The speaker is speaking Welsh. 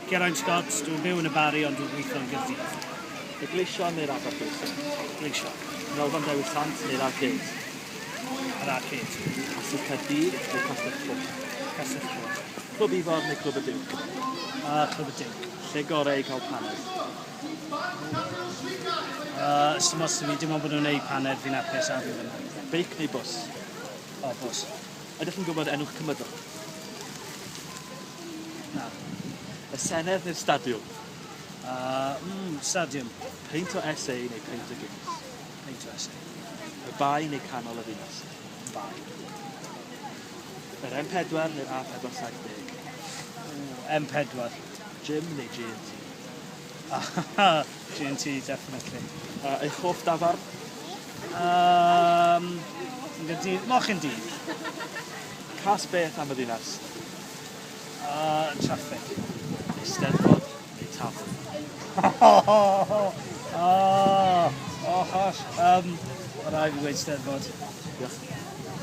Geraint Scott, dwi'n byw yn y Barri ond dwi'n gweithio yn Gaerdydd. Y Gleision neu'r Adar Gleision? Gleision. Canolfan Dewi Sant neu'r Arcade? Yr Arcade. Castell Caerdydd neu Castell Coch? Castell Coch. Clwb Ifor neu Clwb y Duke? Clwb y Duke. Lle gorau i gael paned? Sdim ots 'da fi, dim ond bod nhw'n neud paned fi'n hapus a fi fyna. Beic neu bws? O, bws. Ydych chi'n gwybod enw'ch cymydog? Na. Y Senedd neu'r Stadiwm? Stadiwm. Peint o SA neu peint o Guinness? Peint o SA. Y Bae neu canol y ddinas? Bae. Yr M4 neu'r A470? M4. Gym neu G&T? G&T, definitely. Eich hoff dafarn? Yn Gaerdydd, Mochyn Du. Cas beth am y ddinas? Traffic. Eisteddfod neu Tafwyl? Oh, oh, gosh. Ma' raid fi gweud Steddfod. Diolch.